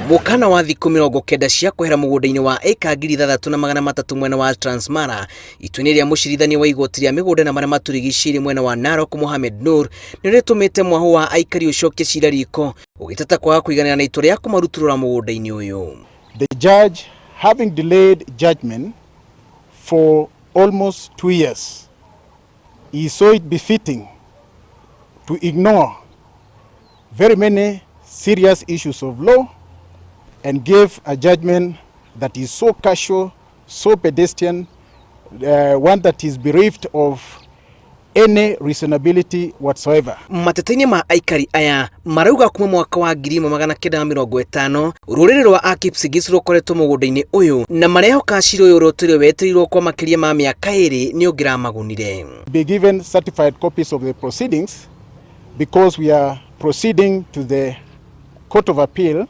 Mũkana wa thikũ 90 cia kwehera mũgũnda-inĩ wa ĩka 6,300 mwena wa Transmara itua-inĩ rĩa mũcirithania wa igoti rĩa mĩgũnda na marĩa matũrigicĩirie mwena wa Narok Mohamed Nur nĩ rĩtũmĩte mwahũ wa aikari ũcokie cira riko ũgĩteta kwaga kũiganĩra na itua rĩa kũmarutũrũra mũgũnda-inĩ ũyũ. The judge, having delayed judgment for almost 2 years, he saw it befitting to ignore very many serious issues of law and gave a judgment that is so casual, so pedestrian, one that is bereft of any reasonability whatsoever. Mateta-inĩ ma aikari aya marauga kuma mwaka wa 1950 rũrĩrĩ rwa Akipsigis rũkoretwo mũgũnda-inĩ ũyũ na marehoka cira ũyũ ũrĩa ũtũire wetereirwo kwa makĩria ma mĩaka 2 nĩ ũngĩramagunire. Be given certified copies of the proceedings because we are proceeding to the Court of Appeal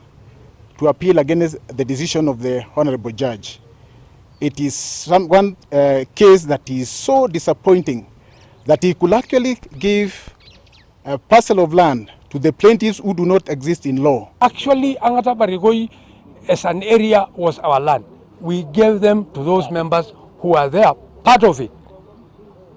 to appeal against the decision of the Honorable Judge. It is one case that is so disappointing that he could actually give a parcel of land to the plaintiffs who do not exist in law. Actually, Angata Barigoi as an area was our land. We gave them to those members who are there, part of it.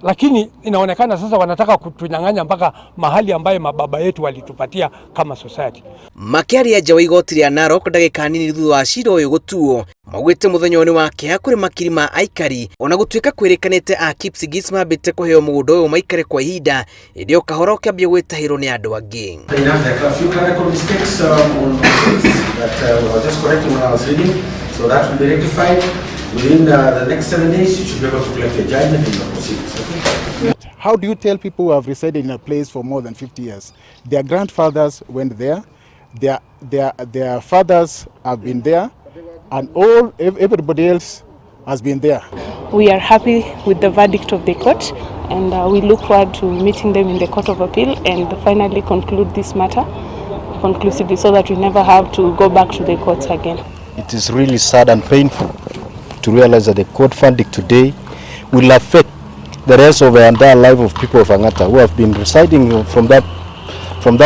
Lakini inaonekana sasa wanataka kutunyang'anya mpaka mahali ambaye mababa yetu walitupatia kama society. Makĩaria nja wa igoti rĩa Narok ndagĩka nini thutha wa cira ũyũ gũtuo maugĩte mũthenya ũyũ nĩ wa kĩeha kũrĩ makiri ma aikari ona gũtuĩka kwĩrĩkanĩte a Kipsigis mambĩte kũheo mũgũnda ũyũ maikare kwa ihinda ĩndĩ o kahora ũkĩambia gwĩtahĩrwo nĩ andũ angĩ. Enough, there are a few clerical mistakes on this that I was just correcting when I was reading, so that will be rectified. Within the next 7 days, you should be able to collect your judgment in your proceedings. Okay? How do you tell people who have resided in a place for more than 50 years? Their grandfathers went there, their fathers have been there, and everybody else has been there. We are happy with the verdict of the court and we look forward to meeting them in the Court of Appeal and finally conclude this matter conclusively so that we never have to go back to the courts again. It is really sad and painful to realize that the court verdict today will affect the rest of the entire life of people of Angata who have been residing from that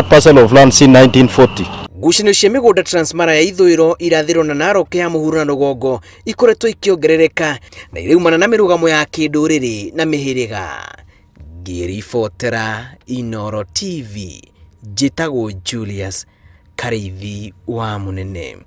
parcel of land since 1940. Ngucanio cia mĩgũnda Transmara ya ithũĩro, irathĩro na Narok ya mũhuro na rũgongo ikoretwo ikĩongerereka na iraumana na mĩrũgamo ya kĩndũrĩrĩ na mĩhĩrĩga. Ngĩribotera Inoro TV, njĩtagwo Julius Karĩithi wa Mũnene.